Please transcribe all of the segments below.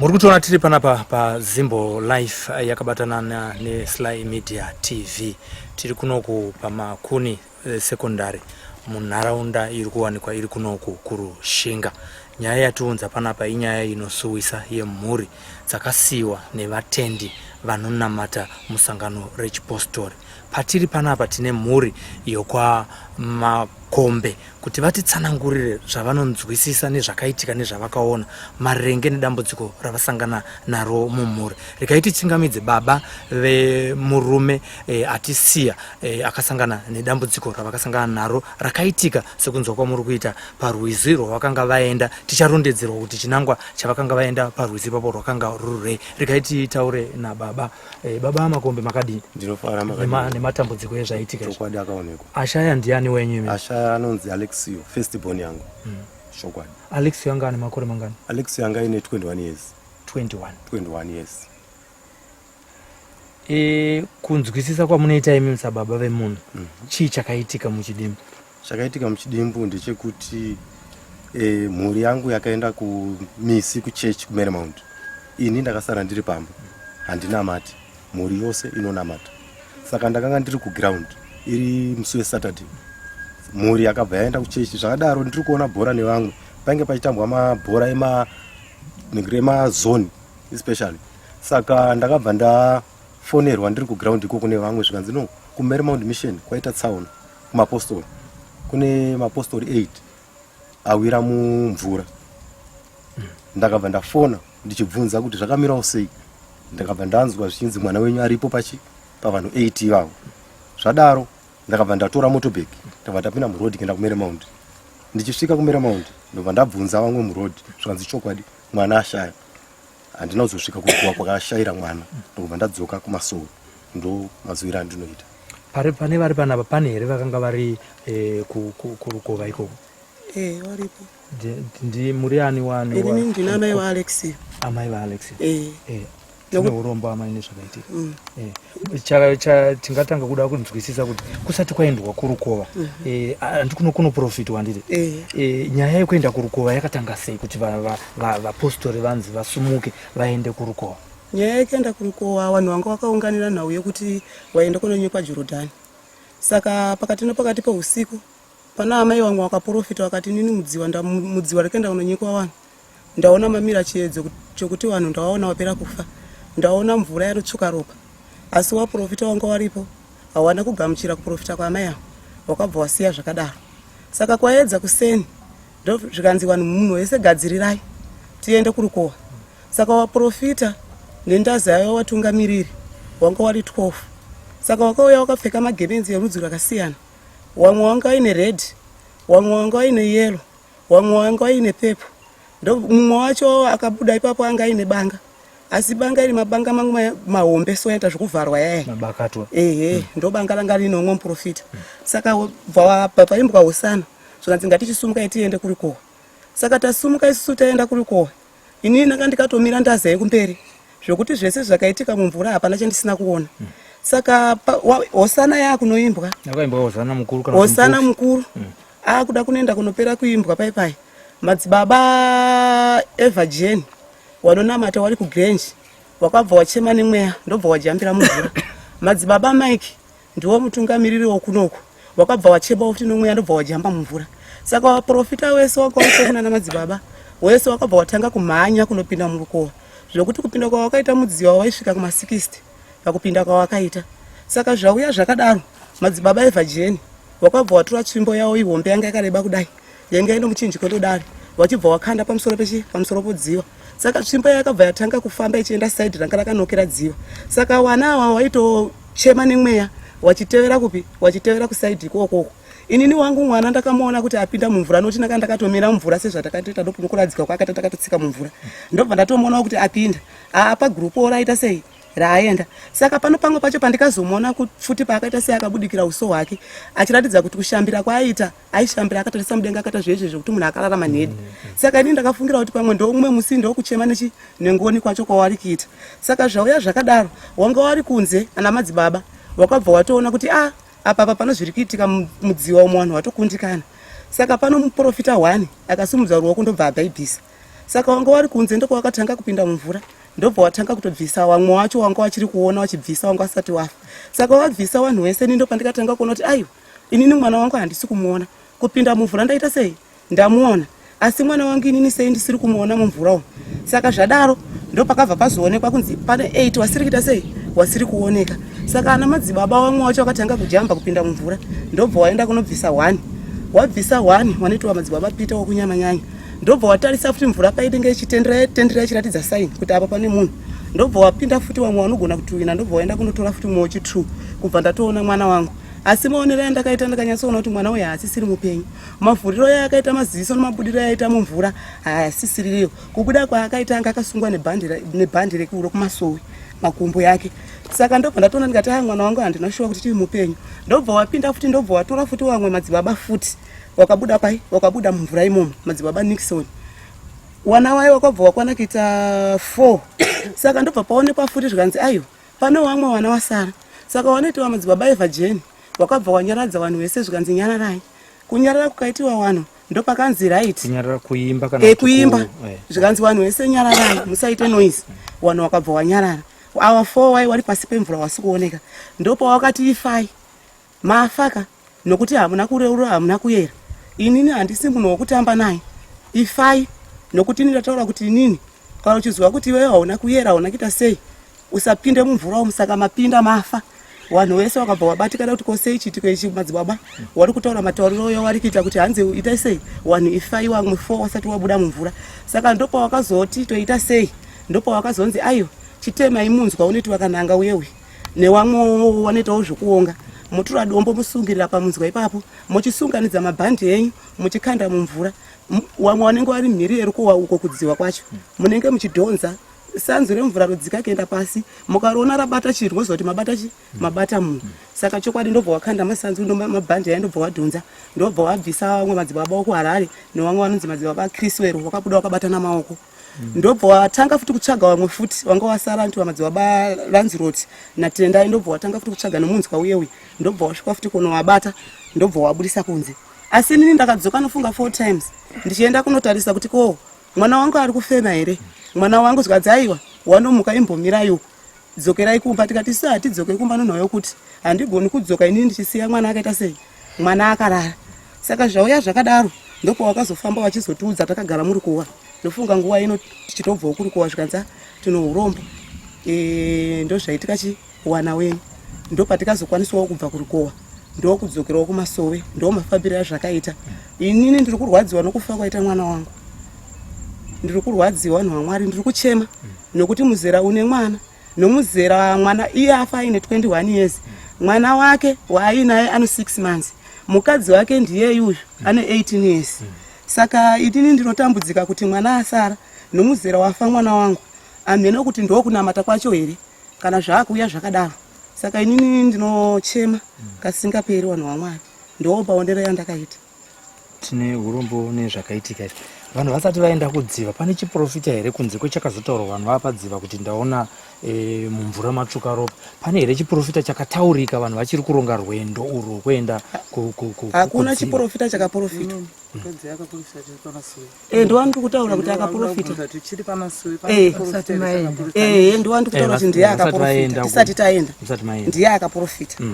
Muri kutiona tiri panapa paZimbo Life eh, yakabatana neSly Media TV. Tiri kunoku paMakuni eh, Secondary munharaunda iri kuwanikwa iri kunoku kuRushinga. Nyaya yatiunza panapa inyaya inosuwisa yemhuri dzakasiiwa nevatendi vanonamata musangano rechipostori. Patiri panapa tine mhuri yokwaMakombe kuti vatitsanangurire zvavanonzwisisa nezvakaitika nezvavakaona maringe nedambudziko ravasangana naro mumhuri. Regai tichingamidze baba vemurume e, atisiya e, akasangana nedambudziko ravakasangana naro rakaitika sekunzwa kwamuri kuita parwizi rwavakanga vaenda. Ticharondedzerwa kuti chinangwa chavakanga vaenda parwizi ipapo rwakanga rururei. Regai titaure nababa. Eh, baba Makombe makadii? Ndinofara makadii? Nematambudziko ezvaitika. Chokwadi akaonekwa. Ashaya ndiani wenyu imi? Ashaya anonzi Alexio, first born yangu. Mm. Chokwadi. Alexio anga ane makore mangani? Alexio anga ine 21 years. 21. 21 years. E, kunzwisisa kwamunoita imi sababa vemunhu mm -hmm. Chii chakaitika muchidimbu? Chakaitika muchidimbu ndechekuti e, mhuri yangu yakaenda kumisi kuchechi kuMarymount. Ini ndakasara ndiri pamba, handinamati, mhuri yose inonamata. Saka ndakanga ndiri kuground iri musi weSaturday, mhuri yakabva yaenda kuchechi. Zvakadaro ndiri kuona bhora nevamwe, painge pachitambwa mabhora emazoni. especially. Saka ndakabva ndafonerwa ndiri kuground ikoko nevamwe, zvikanzi no, kuMarymount Mission kwaita tsaona kumapostori, kune mapostori 8 awira mumvura. Ndakabva ndafona ndichibvunza kuti zvakamirawo sei. Ndakabva ndanzwa zvichinzi mwana wenyu aripo pachi pavanhu 8 ivavo. Zvadaro ndakabva ndatora motobag, ndakabva ndapinda muroad kuenda kuMarymount. Ndichisvika kuMarymount ndobva ndabvunza vamwe muroad, zvikanzi chokwadi mwana ashaya. Handina kuzosvika kuguva kwakashayira mwana, ndokubva ndadzoka kumasowe. Ndo mazuwiro andinoita. Pari pane vari panapa pane here vakanga vari eh, kurukova ikoko? Eh, varipo. Ndi muri ani wani? Ini ndina amai vaAlex. Amai vaAlex. Eh. Eh. Tine urombo amai nezvakaitika. Mm. Eh. Cha, cha tingatanga kuda kunzwisisa kuti kusati kwaendwa kurukova. Mm -hmm. Eh, andi kuno kuno profit wandiri. Eh. Eh, nyaya yekuenda kurukova yakatanga sei kuti vapostori va, va, vanzi vasumuke vaende kurukova? Nyaya yekuenda kurukova vanhu vanga vakaunganira nhau yekuti vaende kunonyekwa Jorodhani. Saka pakati nepakati peusiku Pana amai vamwe vakaporofita vakati inini mudziwa mudziwa rekuenda kunonyikwa vanhu ndaona mamira chiyedzo chokuti vanhu ndawaona wapera kufa, ndaona mvura yanotsvuka ropa. Asi waporofita wanga waripo hawana kugamuchira kuporofita kwaamai avo, wakabva wasiya zvakadaro. Saka kwaedza kuseni ndozvikanzi vanhu munhu wese gadzirirai tiende kurukowa. Saka waporofita nendaza yaiva watungamiriri wanga wari 12. Saka wakauya wakapfeka magemenzi erudzi rwakasiyana. Wamwe wanga waine red, wamwe wanga waine yellow, wamwe wanga waine purple. Mumwe wacho akabuda ipapo anga aine banga, asi banga iri mabanga mamwe mahombe so yaita zvekuvharwa yaya mabakatwa. Ehe, ndo banga ranga rine umwe muprofita. Saka bva paimbwa hosana, zvikanzi ngatichisumukai tiende kurikowa. Saka tasumuka isusu taenda kurikowa, inini ndanga ndikatomira ndaza yekumberi zvokuti zvese zvakaitika mumvura hapana chandisina kuona. Saka hosana yakunoimbwa, yakaimbwa hosana mukuru kana hosana mukuru akuda kunoenda kunopera kuimbwa pai pai. Madzibaba Evergen wanonamata wari kuGrange wakabva wachema nemweya ndobva wajambira mumvura. Madzibaba Mike ndiwo mutungamiriri wokunoku wakabva wachema futi nomweya ndobva wajamba mumvura. Saka waprofita wese wanga wauko kunana madzibaba wese wakabva watanga kumhanya kunopinda murukova, zvokuti kupinda kwawakaita mudziwa waisvika kuma 60 pakupinda kwawakaita. Saka zvauya zvakadaro, madzibaba Evhajeni wakabva watora tsvimbo yawo ihombe yanga yakareba kudai, yanga ine muchinjiko ndodare, wachibva wakanda pamusoro pechi pamusoro podziwa. Saka tsvimbo yakabva yatanga kufamba ichienda saidi ranga rakanokera dziwa. Saka wana awa waitochema nemweya wachitevera kupi, wachitevera kusaidi ikokoko. Inini wangu mwana ndakamuona kuti apinda mumvura, noti ndanga ndakatomira mumvura sezvatakatoita ndokuradzika kwakaita takatotsika mumvura, ndobva ndatomuona kuti apinda apa gurupu raita sei raaenda. Saka pano pamwe pacho pandikazomuona futi paakaita sei akabudikira uso hwake achiratidza kuti kushambira kwaaita aishambira akatarisa mudenga akaita zvezve zvekuti munhu akararama nhedi. Saka ini ndakafungira kuti pamwe ndoumwe musi ndokuchema nechi nengoni kwacho kwawari kuita. Saka zvauya zvakadaro, wanga wari kunze ana madzibaba wakabva watoona kuti a apa apa pano zviri kuitika mudziwa umo vanhu watokundikana. Saka pano muprofita one akasimudza ruoko ndobva abhaibhisa. Saka wanga wari kunze ndokwawakatanga kupinda mumvura, ndobva watanga kutobvisa wamwe wacho wanga wachiri kuona wachibvisa wanga wasati wafa. Saka wabvisa vanhu wese, ini ndopandikatanga kuona kuti aiwa, inini mwana wangu handisi kumuona kupinda mumvura. Ndaita sei? Ndamuona, asi mwana wangu inini sei ndisiri kumuona mumvura umu? Saka zvadaro ndopakabva pazoonekwa kunzi pane 8 wasiri kuita sei, wasiri kuoneka. Saka ana madzibaba wamwe wacho wakatanga kujamba kupinda mumvura, ndobva waenda kunobvisa 1. Wabvisa 1 wanoitwa madzibaba Peter wokunyamanyanya, ndobva watarisa futi mvura painenge ichitendera tendera ichiratidza sign kuti apa pane munhu, ndobva wapinda futi wamwe wanogona kutuwina, ndobva waenda kunotora futi mumwe wechi2 kubva ndatoona mwana wangu. Asi maonero andakaita ndakanyatsoona kuti mwana uyu haasisiri mupenyu. Mavhuriro yaakaita maziso nemabudiro yaita mumvura haasisiriyo. Kubuda kwaakaita anga akasungwa nebhandi rekuro kumasowe makumbo yake. Saka ndobva ndatoona ndikati aya mwana wangu handina shuwa kuti tiri mupenyu. Ndobva wapinda futi ndobva watora futi wamwe madzibaba futi wakabuda pai wakabuda mumvura imomo madzibaba Nixon. Wana waye wakabva wakwana kuita 4. Saka ndobva paonekwa futi zvikanzi aiwa pane wamwe wana wasara. Saka wanoitiwa madzibaba Evajeni wakabva wanyaradza vanhu vese zvikanzi nyararai. Kunyarara kukaitiwa vanhu ndopakanzi right. Kunyarara kuimba kana kuimba zvikanzi vanhu vese nyararai musaite noise. Vanhu wakabva wanyarara. Awa 4 wai wari pasi pemvura wasi kuoneka. Ndopawakati ifai mafaka nokuti hamuna kureurura hamuna kuyera. Inini handisi munhu wokutamba naye. Ifai nokuti ini ndataura kuti inini Kana uchiziva kuti iwewe hauna kuyera, hauna kuita sei, usapinde mumvura umu. Saka mapinda mafa vanhu vese vakabva vabatikana kuti kosei chiitiko ichi. Madzibaba wari kutaura matauriro uyo wari kuita kuti hanzi itai sei, vanhu ifai, vamwe fo wasati wabuda mumvura. Saka ndopawakazoti toita sei, ndopawakazonzi aiwa, chitemai munzwa unoti wakananga uye uye newamwe wanoitawo zvekuonga, motora dombo musungirira pamunzwa ipapo, mochisunganidza mabhandi enyu, muchikanda mumvura. Wamwe wanenge wari mhiri yerukowa uko kudziwa kwacho, munenge muchidhonza sanzu remvura rodzika kuenda pasi. Mukaroona rabata chinhu, moziva kuti mabata chi mabata munhu. Saka chokwadi ndobva wakanda masanzu mabhandi aya, ndobva wadhonza, ndobva wabvisa vamwe madzibaba wokuHarare nevamwe vanonzi madzibaba Chriswero, wakabuda wakabatana maoko. Ndobva watanga futi kutsvaga vamwe futi wanga wasara, nti vamadzibaba Lanziroti naTendai. Ndobva watanga futi kutsvaga nomunzwa uye uye, ndobva wasvika futi kunovabata, ndobva wabudisa kunze. Asi inini ndakadzoka nofunga four times ndichienda kunotarisa kuti ko mwana wangu ari kufema here mwana wangu. Zvikadzi aiwa, wanomuka, imbomirai uko, dzokerai kumba. Tikati isu hatidzoke kumba nonhau yokuti handigoni kudzoka inini ndichisiya mwana akaita sei, mwana akarara. Saka zvauya zvakadaro, ndopawakazofamba wachizotiudza takagara muri kuwa, ndofunga nguva ino tichitobvawo kuri kuwa. Zvikanzi tino urombo, ndozvaitika chi wana wenyu. Ndopatikazokwanisawo kubva kurikowa, ndokudzokerawo kumasowe. Ndo mafambiro azvakaita. Inini ndiri kurwadziwa nokufa kwaita mwana wangu. Ndiri kurwadziwa, vanhu vaMwari, ndiri kuchema nokuti muzera une mwana nomuzera mwana iye afa aine 21 years, mwana wake waainaye ano 6 months, mukadzi wake ndiye uyu ane 18 years. Saka inini ndinotambudzika kuti mwana asara nomuzera wafa mwana wangu, amhene kuti ndokunamata kwacho here kana zvaakuuya zvakadaro. Saka inini ndinochema kasingaperi, vanhu vaMwari, ndo maondero yandakaita. Tine urombo nezvakaitika izvi. Vanhu vasati vaenda kudziva, pane chiprofita here kunze kwechakazotaurwa vanhu vava padziva kuti ndaona mumvura matsvuka ropa? Pane here chiprofita chakataurika vanhu vachiri kuronga rwendo urwu kuenda Hakuna kudziva? Chiprofita chakaprofitwa. Ndowandiri kutaura kuti akaprofita. Tichiri pamasuwi. Ndowandiri kutaura kuti ndiye Vasati akaprofita vaenda tisati taenda. Musati maenda. Ndiye akaprofita.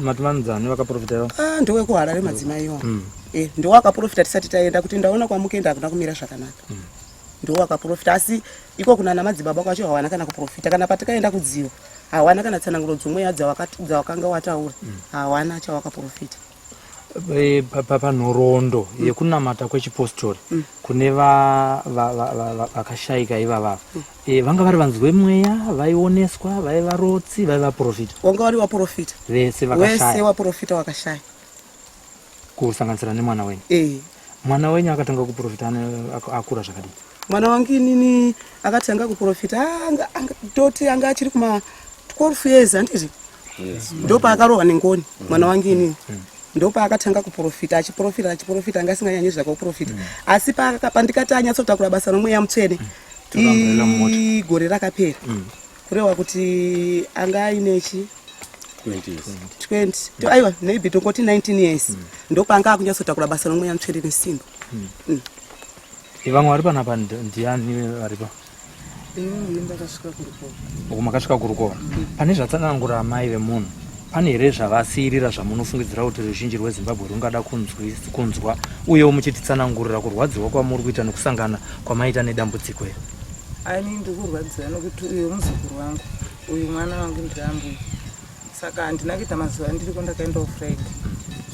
Mativanzani vakaprofita ivo? Ah, ndowekuHarare, madzimai iwawo. Ndiwo akaprofita tisati taenda kuti ndaona kwamukuenda hakuna kumira zvakanaka. Ndiwo akaprofita, asi iko kunana madzibaba kwacho hawana kana kuprofita. Kana patikaenda kudziva hawana kana tsananguro dzomweya dzawakanga wataura, hawana chawakaprofita. Panhoroondo yekunamata kwechipostori, kune vakashayika ivava, vanga vari vanzi vemweya, vaioneswa, vaiva rotsi, vaiva profita? Wanga vari waprofita. Vese Wese vakashaya? Waprofita wakashaya. Kusanganisira nemwana wenyu? Eh. Mwana wenyu akatanga kuprofita akura zvakadii? Mwana wangu inini akatanga kuprofita toti anga achiri kuma 12 years, handiti? Ndopaakarohwa nengoni mwana wangu inini, ndopaakatanga kuprofita, achiprofita, achiprofita. Anga asinganyanyi zvake kuprofita, asi pandikati anyatsotakura basa nomweya mutsvene Tora umbrella mumota. Igore rakapera, kureva kuti anga aine chi 20 years. 20, aiwa, maybe tongoti 19 years, ndopanga akunyatsotakura basa nomweya mutsvene nesimba. Vamwe vari panapa ndiani varipa? Inini ndakasvika kurukova. Uko makasvika kurukova. Pane zvatsanangura amai vemunhu, pane here zvavasiyirira zvamunofungidzira kuti ruzhinji rweZimbabwe rungada kunzwa, uyewo muchititsanangurira kurwadziwa kwamuri kuita nekusangana kwamaita nedambudziko iri? Aini ndiri kurwadziwa nokuti uyu muzukuru wangu, uyu mwana wangu, ndirambuya. Saka handina kuita mazuva ndiriko, ndakaendawo Friday.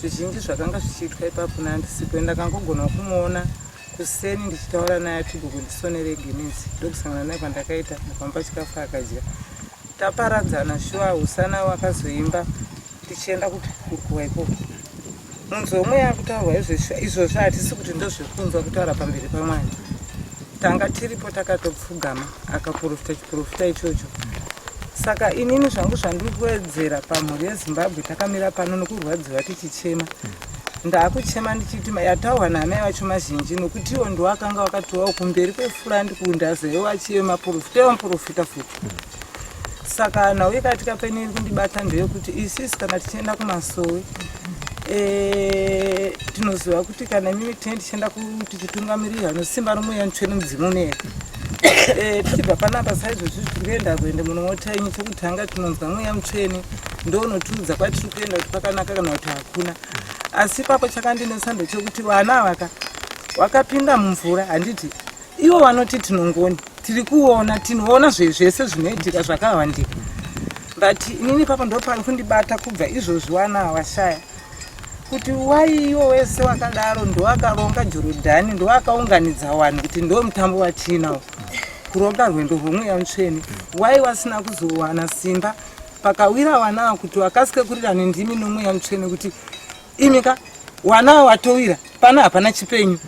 Zvizhinji zvakanga zvichiitwa ipapo nandisipo. Ndakangogona kumuona kuseni ndichitaura naye atigo kundisonere gemenzi, ndokusangana naye kwandakaita ndikamupa chikafu akadya, taparadzana. Shuwa usana wakazoimba tichienda kukuwa ikoko. Munzi womweya kutaurwa izvezvi, izvozvo hatisi kuti ndozvekunzwa kutaura pamberi pamwari. Tanga tiripo takatopfugama, akaprofita chiprofita ichocho. Saka inini zvangu zvandiri kuwedzera pamhuri yeZimbabwe, takamira pano nokurwadziwa tichichema. Ndaakuchema ndichiti yataurwa naamai vacho mazhinji, nokuti iwo ndiwo akanga wakatiwawo kumberi kwefurandi kundazewo achiye maprofita evamuprofita futi. Saka nhau ikatika pene iri kundibata ndeyekuti isisi kana tichienda kumasowe, tinoziva kuti kana imimi tinenge tichienda tichitungamirira nosimba romweya mutsvene, mudzimu unera. Tichibva panapa saizvozvi tiri kuenda kuende munomota yenyu, chokutanga tinonzwa mweya mutsvene ndounotiudza kwatiri kuenda kuti kwakanaka kana kuti hakuna. Asi ipapo chakandinetsa ndechekuti vana vaka wakapinda mumvura, handiti? Ivo vanoti tinongoni. Tiri kuona, tinoona zvese zvinoitika zvakawandika, but inini papo ndo pari kundibata kubva izvozvi wana washaya kuti waiwo wese wakadaro ndowakaronga Jorodhani, ndowakaunganidza vanhu kuti ndo mutambo watiinawo kuronga rwendo rwomweya mutsvene. Wai wasina kuzowana simba pakawira wanawo kuti wakasike kurira nendimi nomweya mutsvene kuti imika wanawo watowira pano hapana chipenyu.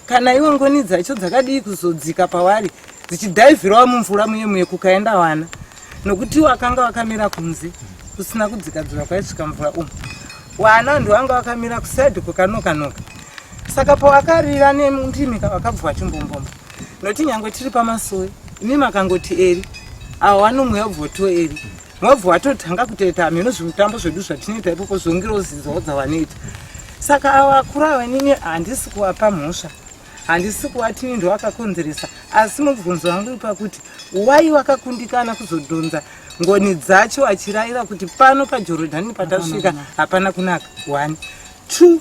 Kana iwe ngoni dzacho dzakadii kuzodzika pawari dzichidhaivhirawo mumvura muye muye kukaenda wana, nokuti wakanga wakamira kunze kusina kudzikadzika kwaisvika mvura umu, wana ndiwanga wakamira kusaidhi kukanoka-noka. Saka pawakarira nendimi wakabva wachimbombombwa, nokuti nyange tiri pamasowe imi makangoti eri awa wanomweya ubva eri wabva watotanga kutoita hameno zvimutambo zvedu zvatinoita ipopo zvongirozi dzavo dzavanoita. Saka ava vakuru ava inini handisi kuvapa mhosva, handisi kuvatini ndovakakonzeresa, asi mubvunzo wangu uri pakuti wai wakakundikana kuzodhonza ngoni dzacho achirayira kuti pano paJorodhani patasvika hapana kunaka. 1 2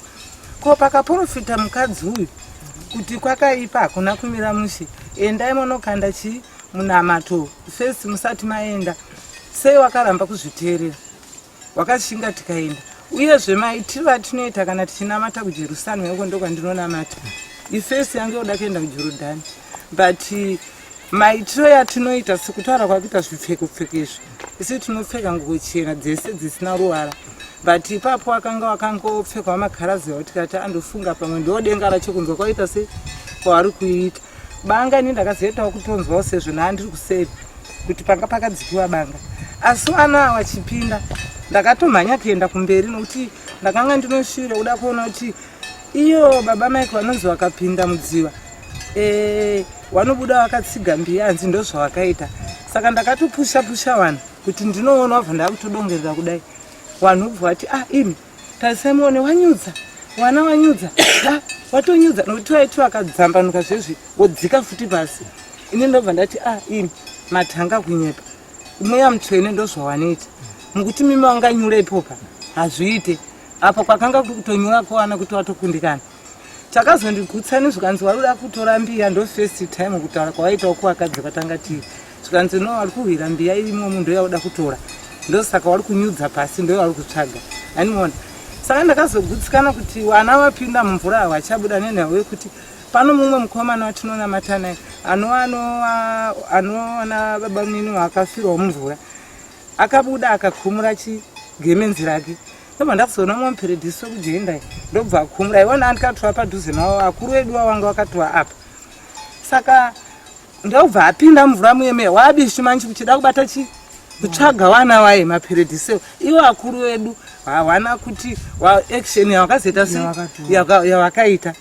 ko pakaprofita mukadzi uyu kuti kwakaipa hakuna kumira mushe, endai monokanda chii munamato first musati maenda, sei wakaramba kuzviteerera? Wakashinga tikaenda. Uyezve maitiro atinoita kana tichinamata kuJerusarema iko ndokwandinonamata, ifesi yangu yoda kuenda kuJorodhani, but maitiro yatinoita sekutaura kwakuita zvipfeko pfeko izvi, isu tinopfeka nguo chena dzese dzisina ruvara, but ipapo wakanga wakangopfekwa makarazi ao, tikati andofunga pamwe ndo denga racho kunzwa kwaita sei kwavari kuita banga. Ini ndakazoitawo kutonzwawo sezvo naandiri kuseri kuti panga pakadzikiwa banga, asi vana ava vachipinda ndakatomhanya kuenda kumberi nokuti ndakanga ndinoshure kuda kuona kuti iyo baba Mike vanonzi vakapinda mudziva wanobuda vakatsiga mbiya, hanzi ndozvawakaita. Saka ndakatopusha pusha vanhu kuti ndinoona, wabva ndakutodongerera kudai, vanhu ubva vati ah, imi tarisai muone wanyudza wana wanyudza, ah, watonyudza, nokuti waiti wakadzambanuka zvezvi wodzika futi pasi. Ini ndobva ndati ah, imi matanga kunyepa, mweya mutsvene ndozvawanoita mukuti mimi wanganyura ipopa hazviite apa kwakanga kuri kutonyura kwana kuti watokundikana. Chakazondigutsa nezvikanzi waruda kutora mbiya, ndo first time kutaura kwawaitawo kuvakadzi kwatanga tiri, zvikanzi no, wari kuhwira mbiya irimo munhu ndoyauda kutora, ndosaka wari kunyudza pasi, ndoyauri kutsvaga animona. Saka ndakazogutsikana kuti wana wapinda mumvura hawachabuda nenhau yekuti pano mumwe mukomana watinonamata naye anowana baba munini waakafirwa mumvura, akabuda akakumura chigemenzi rake, ndobva ndakuzoona mumwe muperedhisi wekujoindai ndobva akumura iwona andikatova padhuze navo akuru edu wawanga wakatova apa. Saka ndobva apinda mumvura muye wabishi manje kuchida kubata chi kutsvaga wana waye maperedhisewo ivo akuru edu hawana kuti action yawakazoita se yawakaita.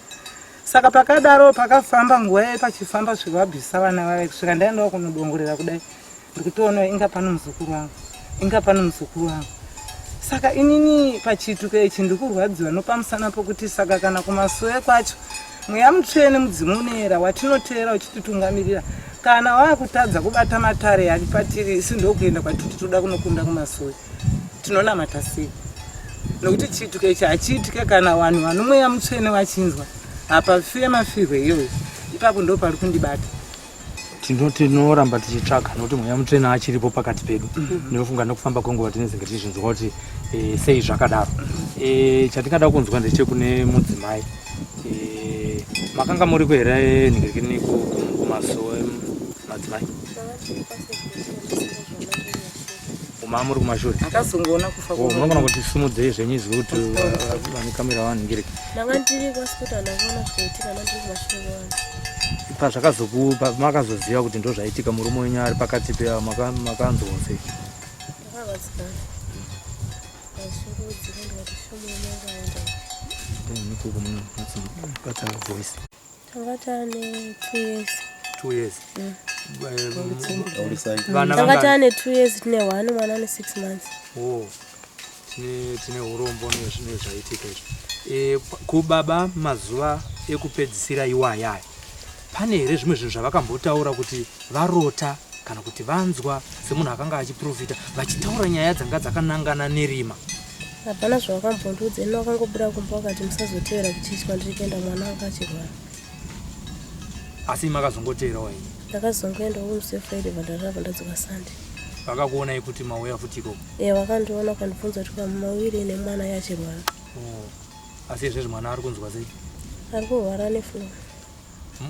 Saka pakadaro pakafamba nguva yayo pachifamba svika vabvisa vana vave kusvika ndaendawo kunodongorera kudai ndikutoona inga pano muzukuru wangu, inga pano muzukuru wangu. Saka inini pachiituko ichi ndikurwadziwa nopamusana pokuti saka kana kumasowe kwacho mweya mutsvene mudzimu unoera watinoteera uchititungamirira kana waakutadza kubata matare ari patiri isu ndokuenda kwatiti toda kunokunda kumasowe, tinonamata sei? Nokuti chiituko ichi hachiitike kana vanhu vanomweya mutsvene vachinzwa hapafiwe mafirwe iyoyo. Ipapo ndo pari kundibata. Tinoramba tichitsvaga nokuti mweya mutsvene achiripo pakati pedu. Ndinofunga nekufamba kwenguva tinezenge tichizvinzwa kuti sei zvakadaro. Chatingada kunzwa ndechekune mudzimai, makanga muriko here nhingirikini kumasowe madzimai uma muri kumashure? Akazongoona kufa. Oh, munogona kuti sumudzei zvenyu izwi kuti vane kamera vanhingirike. Ndanga ndiri kwasikuti handakaona zvinoitika, ndandiri kumashure kwevanhu. Pazvakazoku makazoziva kuti ndozvaitika, murume wenyu ari pakati pe makanzwawo sei? Ndakarwadzikana, ndashungurudzika, ndikati sho murume wangu aenda. Bata voice. Tanga taane 2 years. 2 years. Vana Tanga taane 2 years, tine one mwana ane 6 months. Oh, tine urombo nezvaitika izvi. Kubaba mazuva ekupedzisira iwayaya pane here zvimwe zvinhu zvavakambotaura kuti varota kana kuti vanzwa semunhu akanga achiprofita vachitaura nyaya dzanga dzakanangana nerima? Hapana zvavakambondiudza ini, vakangobuda kumba vakati musazotevera kuchechi kwandiri kuenda, mwana wanga achirwara. Asi makazongoteerawo henyu? Ndakazongoendawo musi weFriday bva ndarara ndadzoka Sunday. Vakakuonai kuti mauya futi ikoko? E, vakandiona vakandibvunza kuti mawiri nemwana yachirwara. Oh. Asi izvezvi mwana ari kunzwa sei? Ari kurwara neflu.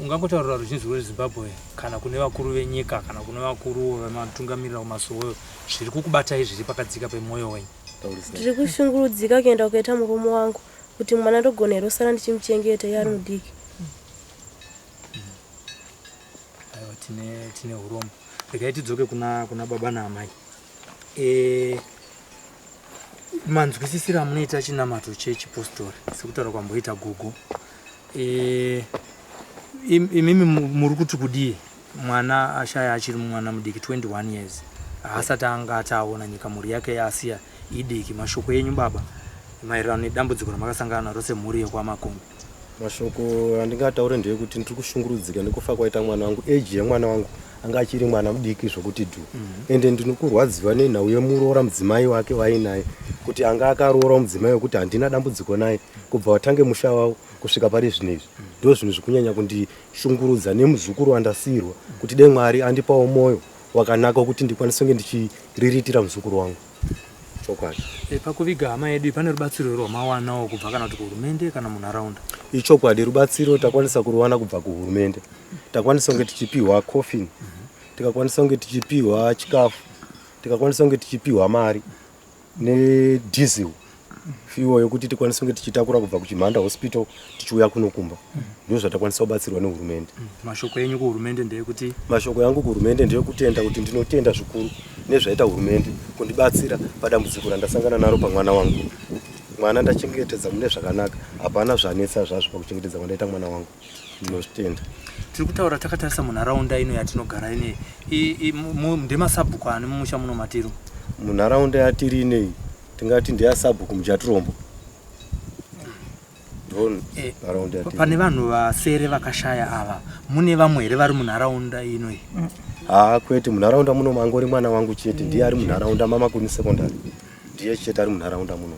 Ungangotaurira ruzhinji rweZimbabwe kana kune vakuru venyika kana kune vakuru vematungamirira kumasoweyo zviri kukubatai zviri pakadzika pemwoyo wenyu? Ndiri kushungurudzika kuenda kukaita murume wangu kuti mwana ndogona here kusara ndichimuchengeta iye ari mudiki. Aiwa tine tine urombo. Regai tidzoke kuna kuna baba naamai. E, manzwisisiro amunoita chinamato chechipostori sekutaura kwamboita gogo e, imimi muri kuti kudii mwana ashaya achiri mwana mudiki 21 years haasati anga ataona nyika mhuri yake yaasiya idiki mashoko enyu baba maererano nedambudziko ramakasangana naro semhuri yekwamakombe Mashoko andingataure ndeyekuti ndiri kushungurudzika nekufa kwaita mwana wangu. Age yemwana wangu anga achiri mwana mudiki zvokuti dhu. Ende ndinokurwadziwa nenhau yemuroora mudzimai wake waainaye kuti anga akaroora mudzimai wekuti handina dambudziko naye kubva watange musha wavo kusvika pari zvino izvi. Ndozvinhu zvikunyanya kundishungurudza nemuzukuru wandasiirwa kuti dai Mwari andipawo mwoyo wakanaka wekuti ndikwanise kunge ndichiriritira muzukuru wangu. Chokwadi. E, pakuviga hama yedu pane rubatsiro here rwamawanawo kubva kana kuti kuhurumende kana munharaunda? Ichokwadi, rubatsiro takwanisa kuruwana kubva kuhurumende. Takwanisa kunge tichipiwa coffin, tikakwanisa kunge tichipiwa chikafu, tikakwanisa kunge tichipiwa mari nediesel fuel yokuti tikwanise kunge tichitakura kubva kuChimhanda Hospital tichiuya kuno kumba. Ndizvo zvatakwanisa kubatsirwa nehurumende. Mashoko enyu kuhurumende ndeyekuti? Mashoko yangu kuhurumende ndeyekutenda kuti ndinotenda zvikuru nezvaita hurumende kundibatsira padambudziko randasangana naro pamwana wangu. Mwana ndachengetedza mune zvakanaka, hapana zvanetsa zvazvo pakuchengetedza kwandaita mwana wangu. Ndinozvitenda. Tiri kutaura takatarisa munharaunda ino yatinogara ine ndemasabhuku ani mumusha muno matiri? Munharaunda yatiri inei tingati ndeyasabhuku Mujatirombo. Eh, pane vanhu vasere vakashaya ava mune vamwe here vari munharaunda ino iyi? Haa kwete, munharaunda muno mangori mwana wangu chete ndiye ari munharaunda maMakuni Secondary, ndiye chete ari munharaunda muno.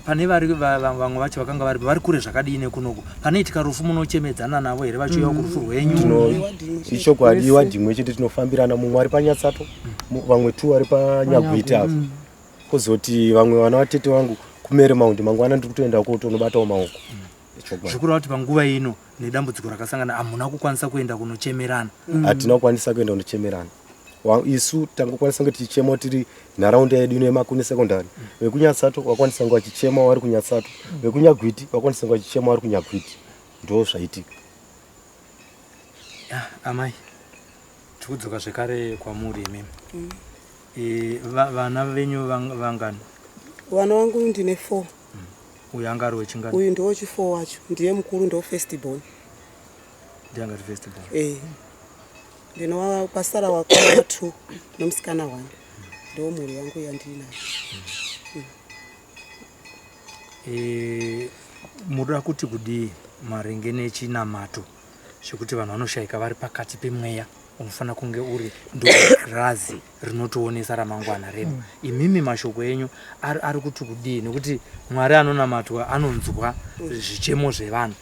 Pane vari vamwe vacho vakanga vari vari kure zvakadii nekunoku? Panoitika rufu munochemedzana navo here vachiuya kurufu rwenyu? Ichokwadi, iwadhi imwe chete tinofambirana, mumwe ari paNyatsato, vamwe two vari paNyagwiti apo. Kozoti vamwe vana vatete vangu kuMarymount, mangwana ndiri kutoenda kotonobatawo maoko. Zvikureva kuti panguva ino nedambudziko rakasangana hamuna kukwanisa kuenda kunochemerana? Hatina kukwanisa kuenda kunochemerana. Isu tangokwanisa kunge tichichema tiri nharaunda yedu ino yeMakuni Secondary. VekuNyatsato vakwanisa kunge vachichema vari kuNyatsato, vekuNyagwiti vakwanisa kunge vachichema vari kuNyagwiti. Ndo zvaitika. Amai, tikudzoka zvekare kwamuri imimi. E, vana venyu vangani? Vana vangu ndine 4. Uyu anga ari wechingani? Uyu ndiwo chi4 wacho, ndiye mukuru, ndo first born. Ndiye anga ari first born. Eh. Ndino kwasara wakoma 2 nomusikana 1. Ndo mhuri yangu yandinayo. E, munoda kuti kudii maringe nechinamato chekuti vanhu vanoshaika vari pakati pemweya unofanira kunge uri ndorazi rinotoonesa ramangwana redu? Imimi mashoko enyu ari kuti kudii? Nekuti Mwari anonamatwa anonzwa zvichemo zvevanhu.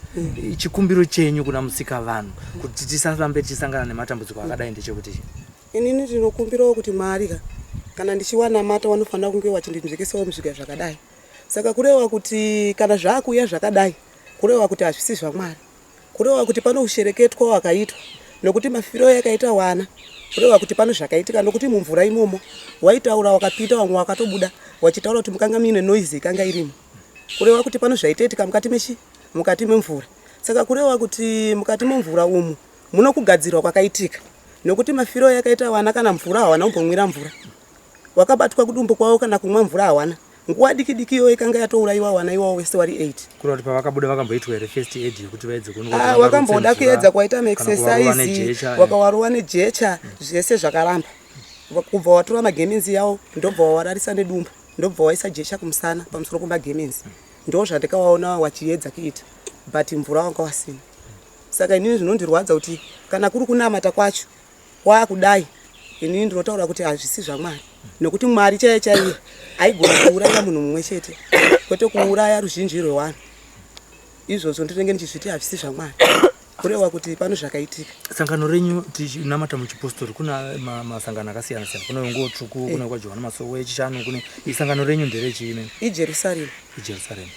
Chikumbiro chenyu kuna musika vanhu kuti tisarambe tichisangana nematambudziko akadai ndechekuti chii? Inini ndinokumbirawo kuti Mwari ka kana ndichiwanamata wanofanira kunge wachindinzvekesawo muzviga zvakadai. Saka kureva kuti kana zvakuuya zvakadai, kureva kuti hazvisi zvaMwari. Kureva kuti pano ushereketwa wakaitwa nokuti mafiro yakaita wana, kureva kuti pano zvakaitika nokuti mumvura imomo waitaura wakapinda vamwe wakatobuda wachitaura kuti mukanga muine noise ikanga irimo. Kureva kuti pano zvaitoitika mukati mechi mukati memvura. Saka kureva kuti mukati memvura umu muno kugadzirwa kwakaitika nokuti mafiro yakaita wana kana mvura hawana kumbomwira mvura. Wakabatwa kudumbu kwavo kana kumwa mvura hawana. Nguva diki diki iyoyo ikanga yatourayiwa wana iwawo wese wari 8. Kureva kuti pavakabuda vakamboitwa here first aid yekuti vaedze kuonekwa kuti Ah, vangarutse wakamboda mvura kuedza kwaita kana kuvarova maexercise, nejecha, eh. wakawarova nejecha, zvese zvakaramba. Kubva watora magemenzi yawo ndobva wawararisa nedumbu, ndobva waisa jecha kumusana pamusoro pemagemenzi. Ndo zvandikawaona wachiedza kuita, but mvura wanga wasina. Saka inini zvinondirwadza kuti kana kuri kunamata kwacho kwakudai, inini ndinotaura kuti hazvisi zvaMwari, nokuti Mwari chaiye chaiye aigona kuuraya munhu mumwe chete kwete kuuraya ruzhinji rwevanhu. Izvozvo ndinenge ndichizviti hazvisi zvaMwari. Kureva kuti pano zvakaitika. Sangano renyu tichinamata muchipostori kuna masangano akasiyana siyana, kune wenguo tsvuku, kune kwaJohani Masowe echishanu, kune sangano renyu nderechii? IJerusarema. IJerusarema.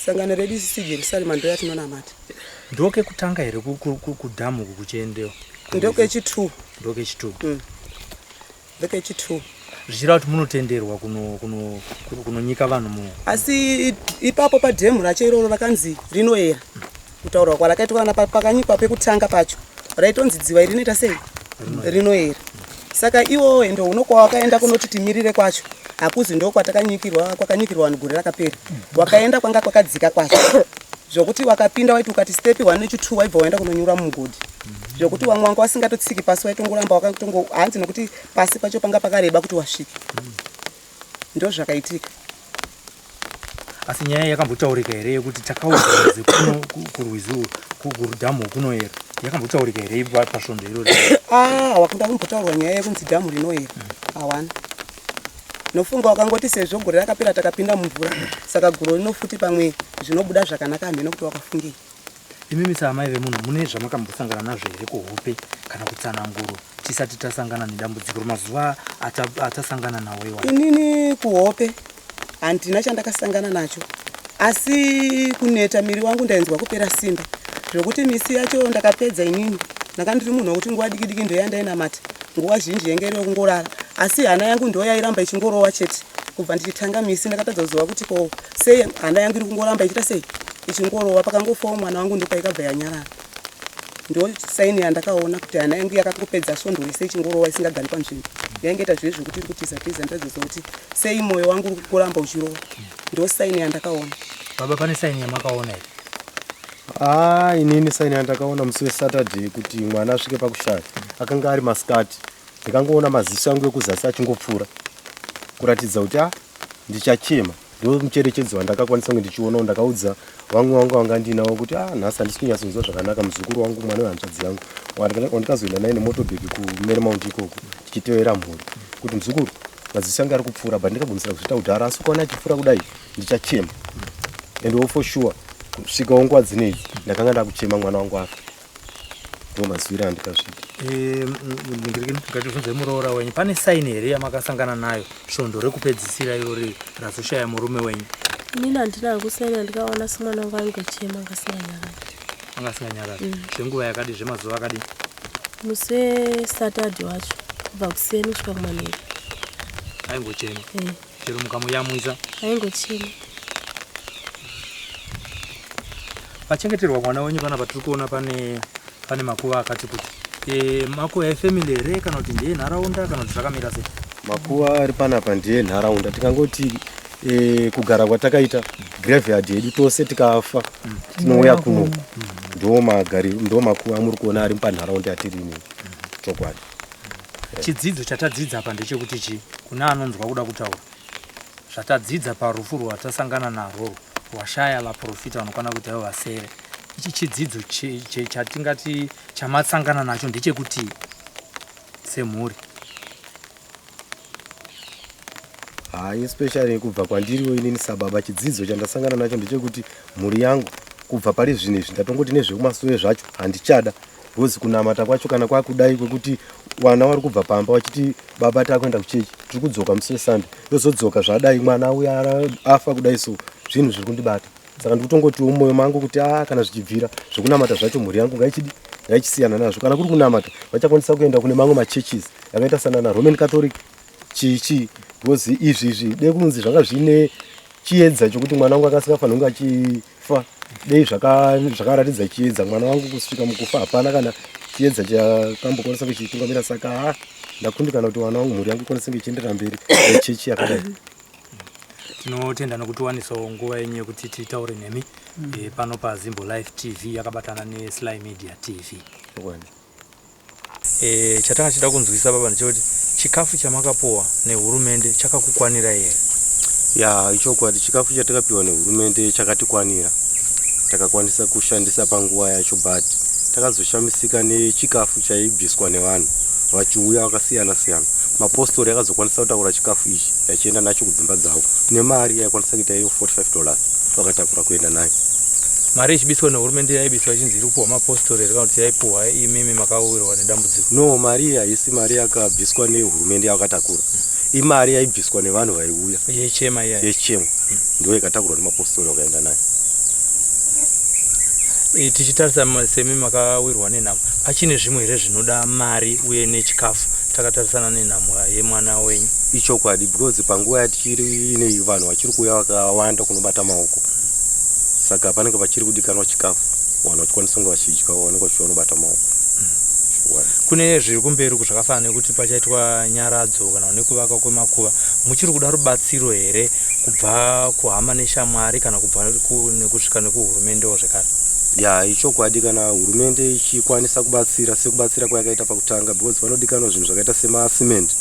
Sangano redu isisi iJerusarema, ndo yatinonamata. Ndokekutanga here kudhamu uku kuchiendewa? Ndokechi2. Ndokechi2. Ndokechi2. Zvichireva kuti munotenderwa kunonyika vanhu mu Asi ipapo padhemu racho iroro rakanzi rinoera, kutaurwa kwarakaitwa kana pakanyikwa pekutanga pacho raitonzi dziwa iri rinoita sei, rinoera. Saka iwo endo uno kwawakaenda kunoti timirire kwacho hakuzi ndo kwatakanyikirwa, kwakanyikirwa vanhu gore rakapera. Wakaenda kwanga kwakadzika kwacho zvokuti wakapinda waiti ukati step 1 nechi 2 waibva waenda kunonyura mumugodhi, zvokuti wamwe wanga wasingatotsiki pasi, waitongoramba wakatongo hanzi nokuti pasi pacho panga pakareba kuti wasvike. Ndo zvakaitika. Asi nyaya yakambotaurika here yekuti takaudzwa kuno kurwizi kurudhamu kunoera, yakambotaurika here pasvondo iroro? Ah, wakunda kumbotaurwa nyaya yekunzi dhamu rinoera, hawana. Nofunga wakangoti sezvo gore rakapera takapinda mumvura, saka gore rino futi pamwe zvinobuda zvakanaka. Hameno kuti wakafungei. Imimi saamai vemunhu mune zvamakambosangana nazvo here kuhope kana kutsananguro tisati tasangana nedambudziko mazuva atasangana nawo iwa? Inini kuhope handina chandakasangana nacho, asi kuneta miri wangu ndainzwa kupera simba, zvokuti misi yacho ndakapedza inini ndanga ndiri munhu wekuti nguva diki diki ndoyandainamata, nguva zhinji yenge iri yekungorara, asi hana yangu ndo yairamba ichingorowa chete. Kubva ndichitanga misi ndakatadza kuziva kuti ko sei hana yangu iri kungoramba ichiita sei, ichingorowa. Pakangofawo mwana wangu ndopaikabva yanyarara. Ndo saini yandakaona kuti hana yangu yakangopedza svondo rese ichingorowa isingagari panzvimbo, yainge ita zvive zvekuti iri kutiza tiza. Ndadzoza kuti sei mwoyo wangu uri kuramba uchirowa, ndo saini yandakaona. Baba, pane saini yamakaona here? Ah, inini saini yandakaona musi weSaturday kuti mwana asvike pakushaya akanga ari masikati, ndikangoona maziso angu ekuzasi achingopfuura kuratidza kuti a ndichachema. Ndo mucherechedzo wandakakwanisa kunge ndichionawo. Ndakaudza vamwe vangu vanga ndinawo kuti a nhasi handisi kunyatsonzwa zvakanaka, muzukuru wangu, mwana wehanzvadzi yangu wandikazoenda naye nemotobheki kuMarymount ikoko tichitevera mhuri, kuti muzukuru, maziso angu ari kupfuura, but ndikagumisira kuzviita kudhara, asi ukaona achipfuura kudai ndichachema. And for sure kusvikawo nguva dzinedzi ndakanga ndakuchema mwana wangu afa. Ndo mazwiro andikazviita. Ngatibvunze muroora wenyu, pane saini here yamakasangana nayo svondo rekupedzisira irori razoshaya murume wenyu? Inini handina hangu saini yandikaona, asi mwana wangu aingochema, angasinganyarari. Anga asinganyarari zvenguva yakadi, zvemazuva akadi? Musi weSaturday wacho kubva kuseni kusvika kumanheru. Aingochema? Eh. Chero mukamuyamwisa? Aingochema. Pachengeterwa mwana wenyu pana patiri kuona pane makuva akati kuti makuva efamily here kana kuti ndeye nharaunda kana kuti zvakamira sei? Makuva ari panapa ndeye nharaunda. Tikangoti kugara kwatakaita, graveyard yedu tose tikafa tinouya kuno. Ndo makuva amuri kuona ari panharaunda yatiri inei, chokwadi. Chidzidzo chatadzidza apa ndechekuti chi kuna anonzwa kuda kutaura zvatadzidza parufu rwatasangana narwo rwashaya vaprofita vanokwana kuita ivo vasere, ichi chidzidzo chatingati chamasangana nacho ndechekuti semhuri? Hai, especially kubva kwandiriwo inini sababa, chidzidzo chandasangana nacho ndechekuti mhuri yangu kubva pari zvinhu izvi ndatongoti nezvekumasowe zvacho handichada, because kunamata kwacho kana kwakudai kwekuti vana vari kubva pamba vachiti baba takuenda kuchechi, tiri kudzoka musi weSunday, ndozodzoka zvadai mwana uya afa kudai, so zvinhu zviri kundibata. Saka ndikutongotiwo mumwoyo mangu kuti a kana zvichibvira zvekunamata zvacho mhuri yangu ngaichidi ngaichisiyana nazvo. Kana kuri kunamata vachakwanisa kuenda kune mamwe machurches yakaita sanana Roman Catholic, chii chii, because izvi izvi de kunzi zvanga zvine chiedza chokuti mwana wangu akasingafaniri kunge achifa, dei zvakaratidza chiedza. Mwana wangu kusvika mukufa hapana kana chiedza chakambokwanisa kuchitungamira, saka ha ndakundikana kuti mwana wangu, mhuri yangu ikwanise kunge ichienderera mberi nechechi yakadai. Tinotenda nokutiwanisawo nguva yenyu yekuti titaure nemi pano paZimbo Life TV yakabatana neSly Media TV. Chokwadi. Chatanga chida kunzwisa baba ndechekuti chikafu chamakapuwa nehurumende chakakukwanira here? Ya, ichokwadi, chikafu chatakapiwa nehurumende chakatikwanira, takakwanisa kushandisa panguva yacho, but takazoshamisika nechikafu chaibviswa nevanhu vachiuya vakasiyana siyana. Mapostori akazokwanisa kutakura chikafu ichi yachienda nacho kudzimba dzavo nemari yaikwanisa kuita iyo $45, vakatakura kuenda nayo. Mari ichibiswa nehurumende yaibiswa ichinzi iri kupuhwa mapostori here kana kuti yaipuhwa imimi makawirwa nedambudziko? No, mari iyi haisi mari yakabviswa nehurumende yakatakura. Imari yaibviswa nevanhu vaiuya. Yechema iya. Yechema. Ndiyo ikatakurwa nemapostori vakaenda nayo. E, tichitarisa semi makawirwa nenhamo pachine zvimwe here zvinoda mari uye nechikafu takatarisana nenhamo yemwana wenyu? Ichokwadi because panguva yatichiri inei vanhu vachiri kuuya vakawanda kunobata maoko saka panenge pachiri kudikanwa chikafu vanhu vachikwanisa kunge vachidya vanenge vachiuya kunobata maoko. Chokwadi. Kune zviri kumberi uku zvakafanana nekuti pachaitwa nyaradzo kana nekuvakwa kwemakuva muchiri kuda rubatsiro here kubva kuhama neshamwari kana kubva nekusvika nekuhurumendewo zvekare? Ya, ichokwadi kana hurumende ichikwanisa kubatsira sekubatsira kwayakaita pakutanga because panodikanwa zvinhu zvakaita semacement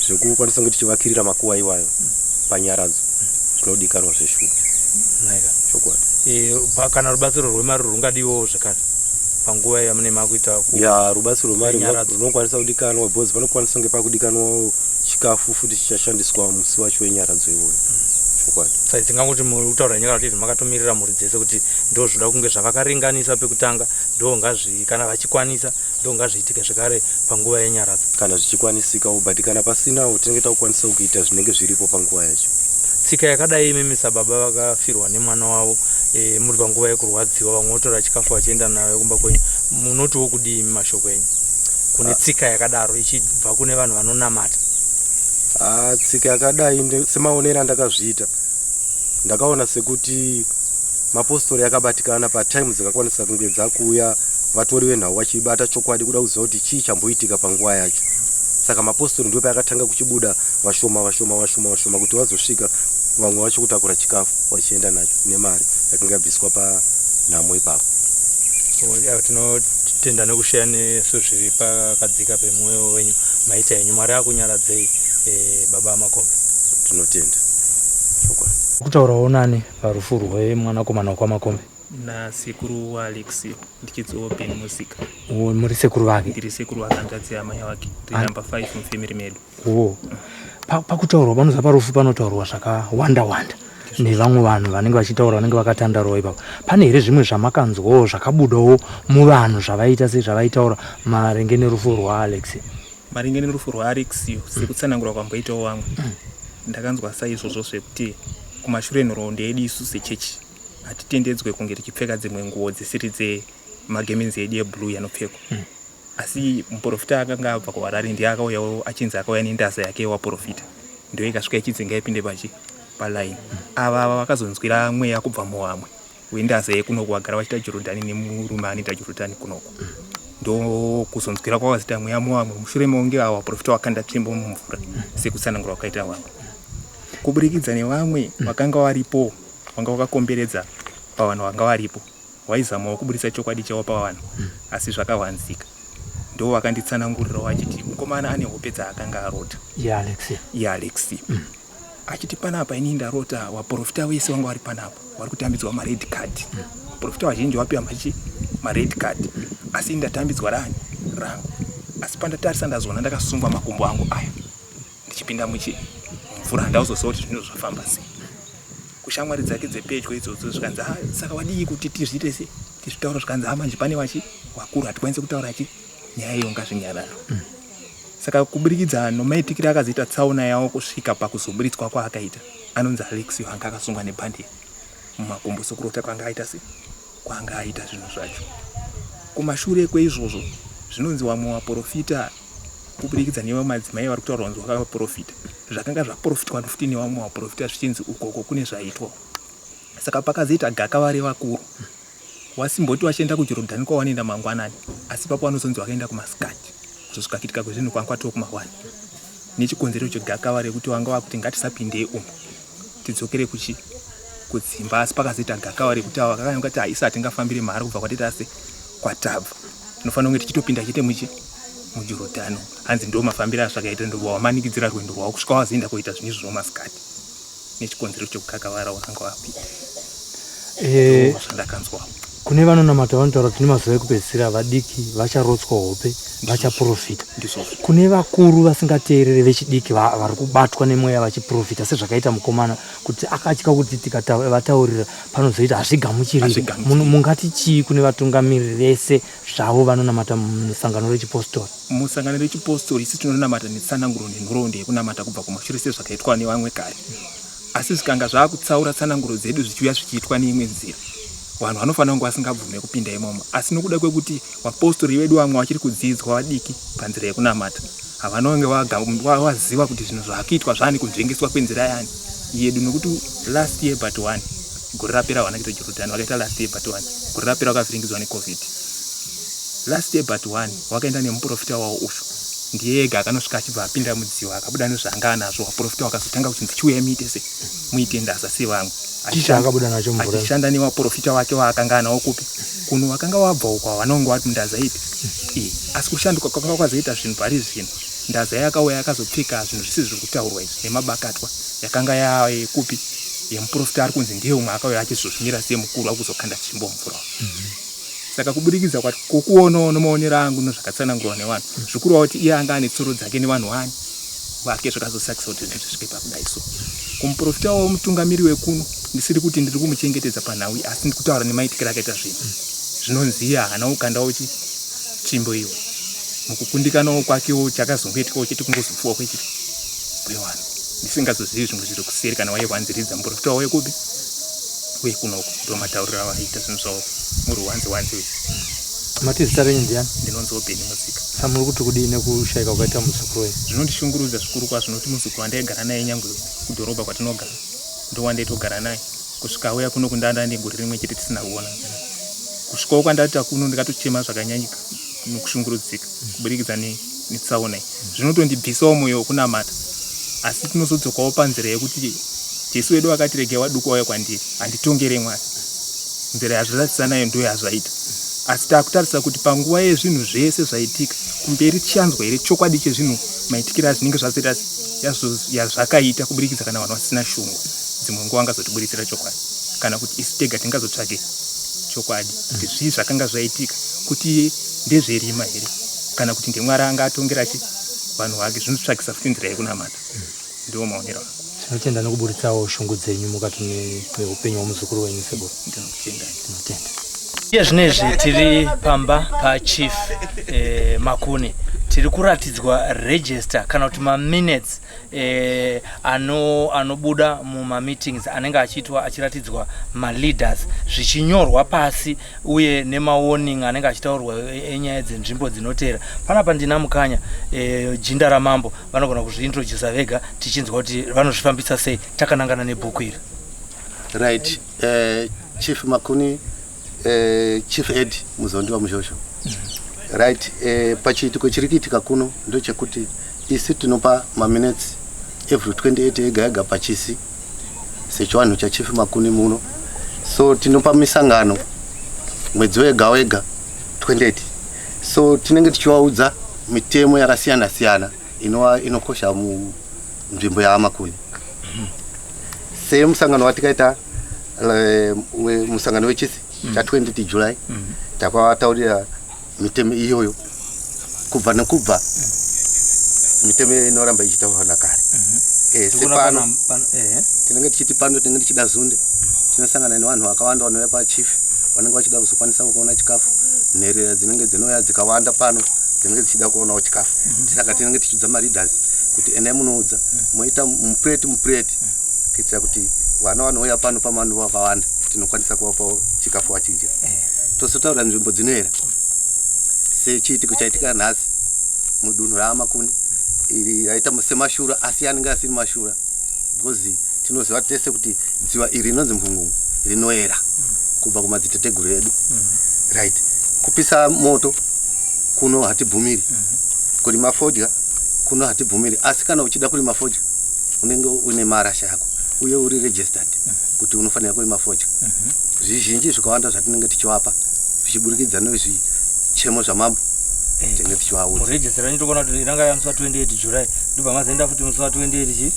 zvekukwanisa kunge tichivakirira makuva iwayo panyaradzo zvinodikanwa zveshuwa. Chokwadi. E, kana rubatsiro rwemari rungadiwawo zvekare panguva yamune makuita ya rubatsiro rwemari runokwanisa kudikanwa because panokwanisa kunge pakudikanwa chikafu futi chichashandiswa musi wacho wenyaradzo iwoyo. Chokwadi. Saka tingangoti muri kutaura nyaya kuti makatomirira mhuri dzese kuti ndo zvoda kunge zvavakaringanisa pekutanga ndo ngazvi kana vachikwanisa ndo ngazviitike zvekare panguva yenyaradzo. Kana zvichikwanisikawo but kana pasinawo tinenge takukwanisa kuita zvinenge zviripo panguva yacho. Tsika yakadai imimi sababa vakafirwa nemwana wavo e, muri panguva yekurwadziwa vamwe votora chikafu vachienda nayo kumba kwenyu munotiwo kudii imi mashoko enyu kune ah. tsika yakadaro ichibva kune vanhu vanonamata? Ah, tsika yakadai semaonero andakazviita ndakaona sekuti mapostori akabatikana patime dzakakwanisa kunge dzakuuya vatori venhau vachibata chokwadi kuda kuziva kuti chii chamboitika panguva yacho saka mapostori ndipo payakatanga kuchibuda vashoma vashoma vashoma vashoma kuti vazosvika vamwe vacho kutakura chikafu vachienda nacho nemari yakanga yabviswa panhamo ipapo. Tinotenda nekusheya nesu zviri pakadzika pemwoyo wenyu maita henyu Mwari akunyaradzei eh, baba Makombe. Tinotenda chokwadi. Kutaurawo nani parufu rwemwanakomana wekwaMakombe? Nasekuru waAlexio ndichidziwo Ben Musika. Muri sekuru vake? Ndiri sekuru wake hanzvadzi yamai wake. Ndiri number 5 mufamily medu. Oh. Pakutaurwa panoza parufu panotaurwa zvakawanda wanda nevamwe vanhu vanenge vachitaura vanenge vakatandarawo ipapo. Pane here zvimwe zvamakanzwawo zvakabudawo muvanhu zvavaita sezvavaitaura maringe nerufu rwaAlexio? Maringe nerufu rwaAlexio sekutsanangura kwamboitawo vamwe ndakanzwa saizvozvo zvekuti kumashure nhoroondo yedu isu sechechi hatitendedzwe kunge tichipfeka dzimwe nguwo dzisiri dzemagemenzi edu yeblue yanopfekwa Asi muporofita akanga abva kuHarare ndiye akauyawo achinzi akauya nendaza yake yewaporofita ndiyo ikasvika ichinzi ngaipinde pachi paline. Ava ava vakazonzwira mweya kubva muwamwe wendaza yekunoku vagara vachiita Jorodhani nemurume anoita Jorodhani kunoku ndokuzonzwira kwavazita mweya muwamwe mushure mekunge ava waporofita wakanda tsvimbo mumvura sekutsanangura kwakaita vamwe kuburikidza nevamwe vakanga varipo vanga vakakomberedza pavanhu vanga varipo Waizamawo kuburitsa chokwadi chavo pavanhu asi zvakahwanzika. Ndivo vakanditsanangurirawo achiti mukomana ane hope dzaakanga arota. Iye Alexia. Iye Alexia. Mm. Achiti panapa ini ndarota waprofita wese wanga wari panapa wari kutambidzwa mared card. Mm. Waprofita wazhinji wapiwa machi mared card. Mm. Asi ini ndatambidzwa rani rangu. Asi pandatarisa ndazoona ndakasungwa makumbo angu aya. Ndichipinda muchi mvura handauzoziva kuti zvinhu zvafamba sei. Kushamwari dzake dzepedyo idzodzo zvikanzi ah, saka wadii kuti tizviite se tizvitaura zvikanzi ah, manje pane vachi vakuru hatikwanise kutaura chi nyaya iyo ngazvinyararo mm. Saka kuburikidza nomaitikire akazoita tsaona yawo kusvika pakuzoburitswa kwaakaita anonzi Alexio anga akasungwa nebhandi mumakumbo sokurota kwanga aita se kwanga aita zvinhu zvacho kumashure kweizvozvo zvinonzi wamwe waprofita kuburikidza nevamwe madzimai vari kutaurwa kunzi vakaprofita zvakanga zvaprofitwa futi nevamwe vaprofita zvichinzi ukoko kune zvaitwa saka pakazoita gakava revakuru wasimboti vachienda kujorodhani kwavanoenda mangwanani asi ipapo vanozonzi vakaenda kumasikati kuzosvika kuitika kwezvinhu kwanga kwatoo kumahwani nechikonzero chegakava rekuti vanga vakuti ngatisapindei umu tidzokere kuchi kudzimba asi pakazoita gakava rekuti ava vakanga kuti haisi hatingafambire mahara kubva kwatita se kwatabva tinofanira kunge tichitopinda chete muchi mujorodhano hanzi ndo mafambiro azvakaita ndobva wamanikidzira rwendo rwavo kusvika wazoenda koita zvinhu izvozvo masikati nechikonzero chekukakavara wakanga wapi eh, zvandakanzwawo. Kune vanonamata vanotaura kuti nemazuva ekupedzisira vadiki vacharotswa hope, vachaprofita. Kune vakuru vasingateerere vechidiki vari kubatwa nemweya vachiprofita sezvakaita mukomana kuti akatya kuti tikavataurira panozoita hazvigamuchiriki. Mungati chii kune vatungamiriri vese zvavo vanonamata musangano rechipostori? Musangano rechipostori isu tinonamata netsananguro nenhoroondo yekunamata kubva kumashure sezvakaitwa nevamwe kare. Asi zvikanga zvakutsaura tsananguro dzedu zvichiuya zvichiitwa neimwe nzira, vanhu vanofanira kunge vasingabvume kupinda imomo. Asi nokuda kwekuti vapostori vedu vamwe vachiri kudzidzwa vadiki panzira yekunamata, havana kunge vaziva kuti zvinhu zvakuitwa zvani kunzvengeswa kwenzira yani yedu. Nokuti last year but one, gore rapera havana kuita Jorodhani, vakaita last year but one, gore rapera vakavhiringidzwa neCovid. Last year but one, wakaenda nemuprofita wavo ushu ndiye ega akanosvika achibva apinda mudziwa akabuda nezvaanga anazvo. Vaprofita vakazotanga kuchinzi chiuyai muite se muite ndaza sevamwe, achishanda nevaprofita wake waakanga anawo kupi kuno vakanga wabva uko havanonge wati ndaza ipi e asi kushanduka kwakanga kwazoita zvinhu pari zvino ndaza yakauya yakazopfeka zvinhu zvisi zviri kutaurwa izvi nemabakatwa yakanga yayekupi yemuprofita ari kunzi ndiye umwe akauya achizozvimira semukuru akuzokanda tsvimbo mvura. Saka kuburikidza kwokuonawo nomaonero angu nozvakatsanangurwa nevanhu, zvikurwa kuti iye anga ane tsoro dzake nevanhu vani vake zvakazosakisa kuti zvinhu zvisvike pakudai so. Kumuprofita womutungamiri wekuno, ndisiri kuti ndiri kumuchengetedza panhau iyi, asi ndiri kutaura nemaitikiro akaita zvinhu. Zvinonzi iye haana kukandawo tsvimbo iyo. Mukukundikanawo kwakewo chakazongoitikawo chete kungozofuwa kwechi kwevanhu. Ndisingazozivi zvimwe zviri kuseri kana waivanziridza muprofita wekupi wekunoku. Ndomatauriro avaiita zvinhu zvavo muruwanze wanze uyu. Mati zita renyu ndiani? Ndinonzi Obeni Musika. Sa muri kuti kudii nekushaika kwakaita muzukuru wenyu? Zvinondishungurudza zvikuru kwazvo nokuti muzukuru wandaigara naye nyangwe kudhorobha kwatinogara ndowandaitogara naye kusvika auya kuno kundanda negore rimwe chete tisina kuona. Kusvikawo kwandaita kuno ndikatochema zvakanyanyika nokushungurudzika kuburikidza netsaona iyi. Zvinotondibvisawo moyo wekunamata asi tinozodzokawo panzira yekuti Jesu wedu akati regai waduku wauya kwandiri handitongere Mwari. Nzira yazviratidza nayo ndiyo yazvaita. Asi takutarisa kuti panguva yezvinhu zvese zvaitika kumberi tichanzwa here chokwadi chezvinhu maitikiro azvinenge zvazoita yazvakaita kuburikidza kana vanhu vasina shungu dzimwe nguva vangazotiburitsira chokwadi kana kuti isu tega tingazotsvake chokwadi kuti zvii zvakanga zvaitika kuti ndezverima here kana kuti ndimwari anga atongera chi vanhu vake zvinotsvakisa futi nzira yekunamata ndiwo maonero angu. Tinotenda nekuburitsawo shungu dzenyu mukati meupenyu hwemuzukuru wenyu sekuru. Ndinokutendai. Tinotenda. Iye zvinezvi tiri pamba pachief Makuni, tiri kuratidzwa register kana kuti maminutes anobuda mumameetings anenge achiitwa achiratidzwa maleaders zvichinyorwa pasi uye nemawarning anenge achitaurwa enyaya dzenzvimbo dzinotera. Panapa ndina Mukanya, jinda ramambo, vanogona kuzviintrodusa vega tichinzwa kuti vanozvifambisa sei takanangana nebhuku iri. Right, Chief Makuni, Chief Ed Muzondiwa Muzhozho. Right, pachiitiko chiri kuitika kuno ndechekuti isu tinopa maminutes every 28 ega ega pachisi sechivanhu chaChief Makuni muno. So tinopa misangano mwedzi wega wega 28. So tinenge tichivaudza mitemo yakasiyana siyana inova inokosha munzvimbo yaVaMakuni. Semusangano watikaita musangano wechisi cha 20 July, takavataurira mitemo iyoyo kubva nekubva mitemo inoramba ichitaurwa nakare. Sepano tinenge tichiti pano tinenge tichida zunde, tinosangana nevanhu vakawanda vanouya pachief vanenge vachida kuzokwanisa kuona chikafu. Nherera dzinenge dzinouya dzikawanda pano dzinenge dzichida kuonawo chikafu, saka tinenge tichiudza maleaders kuti endai munoudza moita mupureti mupureti kuitira kuti vana vanouya pano pamanu vakawanda tinokwanisa kuvapawo chikafu vachidya. Tozotaura nzvimbo dzinoera sechiitiko chaitika nhasi mudunhu raVaMakuni iri raita semashura, asi anenge asiri mashura because tinoziva tese kuti dziva iri rinonzi Mvungungu rinoera kubva kumadziteteguru edu. Right, kupisa moto kuno hatibvumiri, kurima fodya kuno hatibvumiri, asi kana uchida kurima fodya unenge une marasha yako uye uri registered kuti unofanira kurima fodya. Zvizhinji zvakawanda zvatinenge tichivapa zvichiburikidza nezvichemo zvamambo tinenge tichivaudza. Muregister renyu tokuona kuti ranga yamusi wa 28 July, ndobva mazoenda futi musi wa 28 chi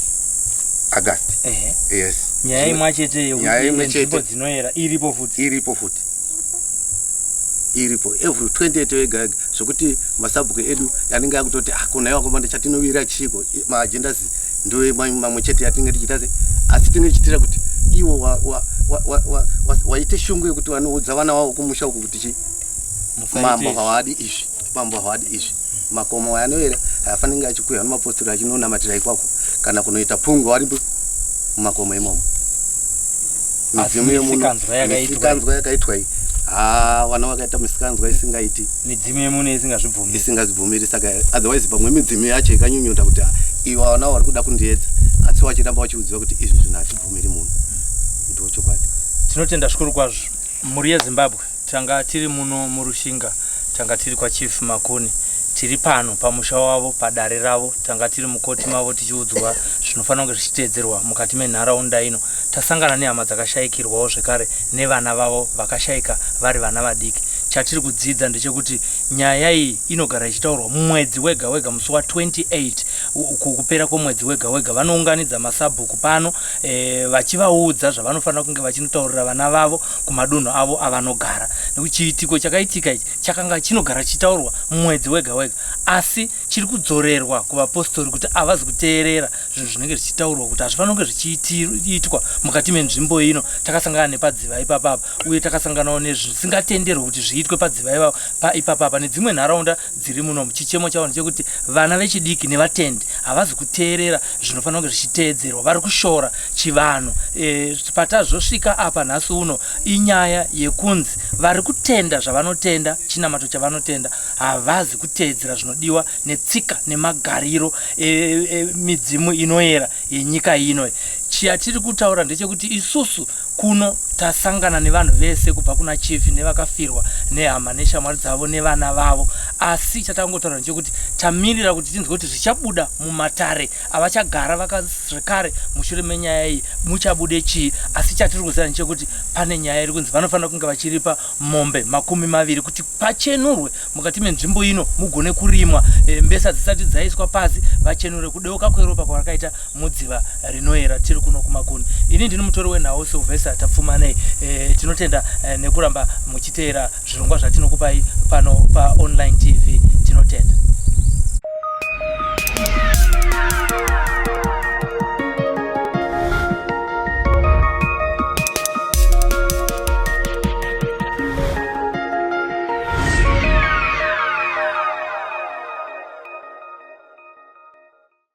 August. Yes. Nyaya imwe chete Nyaya imwe chete. Nzvimbo dzinoera iripo futi. Iripo futi. Iripo every 28 wega wega zvekuti masabhuku edu anenge akutoti ah kona iwako manje chatinowira chiiko maagendas ndo mamwe chete yatinenge tichiita se asi tinenge tichiitira kuti iwo waite shungu yekuti vanoudza vana vavo kumusha uku kuti chi mambo hawadi izvi mambo hawadi izvi makomo ayanoera haafaniri achikwira nemapostori achinonamatira ikwako kana kunoita pungu vari mumakomo imomo midzimu yemisikanzwa yakaitwa iyi haa vana vakaita misikanzwa isingaiti midzimu yemuno isingazvibvumiri isingazvibvumiri saka otherwise pamwe midzimu yacho ikanyunyuta kuti ivo vana vari kuda kundiedza asi vachiramba vachiudziwa kuti izvi zvinhu hatibvumiri muno ndo chokwadi tinotenda zvikuru kwazvo mhuri yezimbabwe Tanga tiri muno muRushinga, tanga tiri kwaChief Makoni. Tiri pano pamusha wavo, padare ravo. Tanga tiri mukoti mavo tichiudzwa zvinofanira kunge zvichiteedzerwa mukati menharaunda ino. Tasangana nehama dzakashaikirwawo zvekare nevana vavo vakashaika vari vana vadiki. Chatiri kudzidza ndechekuti nyaya iyi inogara ichitaurwa mwedzi wega wega musi wa 28 kupera kwemwedzi wega wega vanounganidza masabhuku pano e, vachivaudza zvavanofanira kunge vachinotaurira vana vavo kumadunhu avo avanogara nekuti chiitiko chakaitika ichi chakanga chinogara chichitaurwa mumwedzi wega wega asi chiri kudzorerwa kuvapostori kuti havazi kuteerera zvinhu zvinenge zvichitaurwa kuti hazvifanira kunge zvichiitwa mukati menzvimbo ino takasangana nepadziva ipapapa uye takasanganawo nezvisingatenderwe kuti zviitwe padziva ipapapa nedzimwe nharaunda dziri munomu chichemo chavo ndechekuti vana vechidiki nevatendi havazi kuteerera zvinofanira kunge zvichiteedzerwa vari kushora chivanhu e, patazosvika apa nhasi uno inyaya yekunzi vari kutenda zvavanotenda chinamato chavanotenda havazi kuteedzera zvinodiwa netsika nemagariro e, e, midzimu inoyera yenyika ino chiyatiri kutaura ndechekuti isusu Kuno tasangana nevanhu vese kubva kuna chief nevakafirwa nehama neshamwari dzavo nevana vavo asi chatangotaura ndechekuti tamirira kuti tinzwe kuti zvichabuda mumatare avachagara zvekare mushure menyaya iyi muchabude chii asi chatiri kuziva ndechekuti pane nyaya iri kunzi vanofanira kunge vachiripa mombe 20 kuti pachenurwe mukati menzvimbo ino mugone kurimwa e, mbesa dzisati dzaiswa pasi vachenure kudeuka kweropa kwavakaita mudziva rinoera tiri kuno kumakuni ini ndini mutori wenhau Sylvester Tapfumanei e, tinotenda e, nekuramba muchiteera zvirongwa zvatinokupai pano paonline tv tinotenda.